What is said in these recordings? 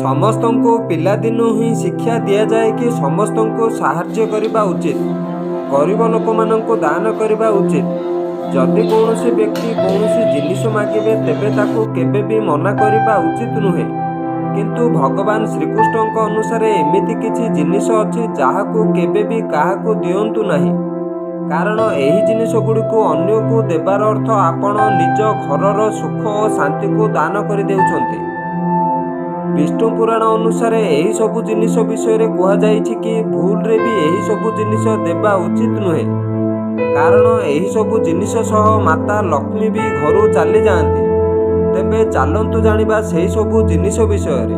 ସମସ୍ତଙ୍କୁ ପିଲାଦିନୁ ହିଁ ଶିକ୍ଷା ଦିଆଯାଏ କି ସମସ୍ତଙ୍କୁ ସାହାଯ୍ୟ କରିବା ଉଚିତ, ଗରିବ ଲୋକମାନଙ୍କୁ ଦାନ କରିବା ଉଚିତ। ଯଦି କୌଣସି ବ୍ୟକ୍ତି କୌଣସି ଜିନିଷ ମାଗିବେ, ତେବେ ତାକୁ କେବେ ବି ମନା କରିବା ଉଚିତ ନୁହେଁ। କିନ୍ତୁ ଭଗବାନ ଶ୍ରୀକୃଷ୍ଣଙ୍କ ଅନୁସାରେ ଏମିତି କିଛି ଜିନିଷ ଅଛି, ଯାହାକୁ କେବେ ବି କାହାକୁ ଦିଅନ୍ତୁ ନାହିଁ। କାରଣ ଏହି ଜିନିଷ ଗୁଡ଼ିକୁ ଅନ୍ୟକୁ ଦେବାର ଅର୍ଥ ଆପଣ ନିଜ ଘରର ସୁଖ ଓ ଶାନ୍ତିକୁ ଦାନ କରିଦେଉଛନ୍ତି। ବିଷ୍ଣୁ ପୁରାଣ ଅନୁସାରେ ଏହି ସବୁ ଜିନିଷ ବିଷୟରେ କୁହାଯାଇଛି କି ଭୁଲରେ ବି ଏହି ସବୁ ଜିନିଷ ଦେବା ଉଚିତ ନୁହେଁ, କାରଣ ଏହି ସବୁ ଜିନିଷ ସହ ମାତା ଲକ୍ଷ୍ମୀ ବି ଘରୁ ଚାଲିଯାଆନ୍ତି। ତେବେ ଚାଲନ୍ତୁ ଜାଣିବା ସେହି ସବୁ ଜିନିଷ ବିଷୟରେ।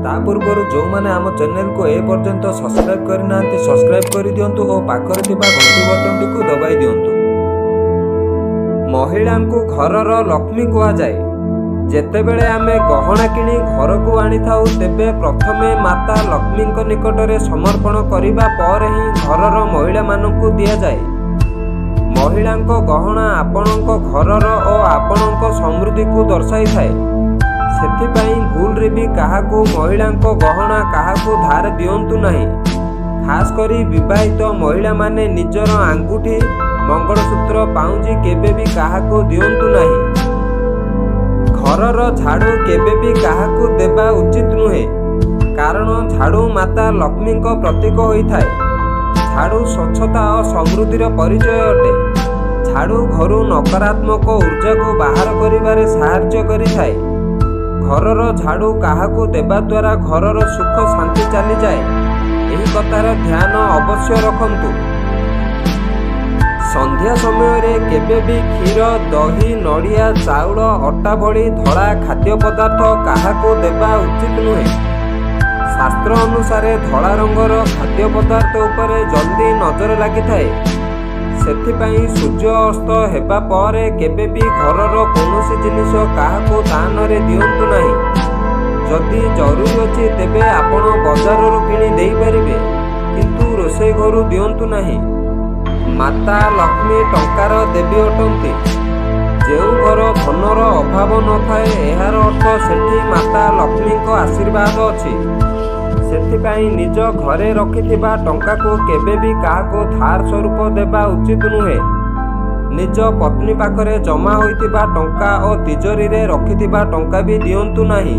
ତା ପୂର୍ବରୁ ଯେଉଁମାନେ ଆମ ଚ୍ୟାନେଲକୁ ଏ ପର୍ଯ୍ୟନ୍ତ ସବସ୍କ୍ରାଇବ୍ କରିନାହାନ୍ତି, ସବସ୍କ୍ରାଇବ୍ କରିଦିଅନ୍ତୁ ଓ ପାଖରେ ଥିବା ଘଣ୍ଟି ବଟନଟିକୁ ଦବାଇ ଦିଅନ୍ତୁ। ମହିଳାଙ୍କୁ ଘରର ଲକ୍ଷ୍ମୀ କୁହାଯାଏ। ଯେତେବେଳେ ଆମେ ଗହଣା କିଣି ଘରକୁ ଆଣିଥାଉ, ତେବେ ପ୍ରଥମେ ମାତା ଲକ୍ଷ୍ମୀଙ୍କ ନିକଟରେ ସମର୍ପଣ କରିବା ପରେ ହିଁ ଘରର ମହିଳାମାନଙ୍କୁ ଦିଆଯାଏ। ମହିଳାଙ୍କ ଗହଣା ଆପଣଙ୍କ ଘରର ଓ ଆପଣଙ୍କ ସମୃଦ୍ଧିକୁ ଦର୍ଶାଇଥାଏ। ସେଥିପାଇଁ ଭୁଲରେ ବି କାହାକୁ ମହିଳାଙ୍କ ଗହଣା କାହାକୁ ଧାର ଦିଅନ୍ତୁ ନାହିଁ। ଖାସ୍ କରି ବିବାହିତ ମହିଳାମାନେ ନିଜର ଆଙ୍ଗୁଠି, ମଙ୍ଗଳସୂତ୍ର, ପାଉଁଜି କେବେ ବି କାହାକୁ ଦିଅନ୍ତୁ ନାହିଁ। ଘରର ଝାଡ଼ୁ କେବେ ବି କାହାକୁ ଦେବା ଉଚିତ ନୁହେଁ, କାରଣ ଝାଡ଼ୁ ମାତା ଲକ୍ଷ୍ମୀଙ୍କ ପ୍ରତୀକ ହୋଇଥାଏ। ଝାଡ଼ୁ ସ୍ୱଚ୍ଛତା ଓ ସମୃଦ୍ଧିର ପରିଚୟ ଅଟେ। ଝାଡ଼ୁ ଘରୁ ନକାରାତ୍ମକ ଉର୍ଜାକୁ ବାହାର କରିବାରେ ସାହାଯ୍ୟ କରିଥାଏ। ଘରର ଝାଡ଼ୁ କାହାକୁ ଦେବା ଦ୍ୱାରା ଘରର ସୁଖ ଶାନ୍ତି ଚାଲିଯାଏ, ଏହି କଥାର ଧ୍ୟାନ ଅବଶ୍ୟ ରଖନ୍ତୁ। ସନ୍ଧ୍ୟା ସମୟରେ କେବେ ବି କ୍ଷୀର, ଦହି, ନଡ଼ିଆ, ଚାଉଳ, ଅଟା ଭଳି ଧଳା ଖାଦ୍ୟ ପଦାର୍ଥ କାହାକୁ ଦେବା ଉଚିତ ନୁହେଁ। ଶାସ୍ତ୍ର ଅନୁସାରେ ଧଳା ରଙ୍ଗର ଖାଦ୍ୟ ପଦାର୍ଥ ଉପରେ ଜଲ୍ଦି ନଜର ଲାଗିଥାଏ। ସେଥିପାଇଁ ସୂର୍ଯ୍ୟ ଅସ୍ତ ହେବା ପରେ କେବେ ବି ଘରର କୌଣସି ଜିନିଷ କାହାକୁ ଦାନରେ ଦିଅନ୍ତୁ ନାହିଁ। ଯଦି ଜରୁରୀ ଅଛି, ତେବେ ଆପଣ ବଜାରରୁ କିଣି ଦେଇପାରିବେ, କିନ୍ତୁ ରୋଷେଇ ଘରୁ ଦିଅନ୍ତୁ ନାହିଁ। ମାତା ଲକ୍ଷ୍ମୀ ଟଙ୍କାର ଦେବୀ ଅଟନ୍ତି। ଯେଉଁ ଘର ଧନର ଅଭାବ ନଥାଏ, ଏହାର ଅର୍ଥ ସେଠି ମାତା ଲକ୍ଷ୍ମୀଙ୍କ ଆଶୀର୍ବାଦ ଅଛି। ସେଥିପାଇଁ ନିଜ ଘରେ ରଖିଥିବା ଟଙ୍କାକୁ କେବେ ବି କାହାକୁ ଧାର ସ୍ୱରୂପ ଦେବା ଉଚିତ ନୁହେଁ। ନିଜ ପତ୍ନୀ ପାଖରେ ଜମା ହୋଇଥିବା ଟଙ୍କା ଓ ତିଜୋରିରେ ରଖିଥିବା ଟଙ୍କା ବି ଦିଅନ୍ତୁ ନାହିଁ।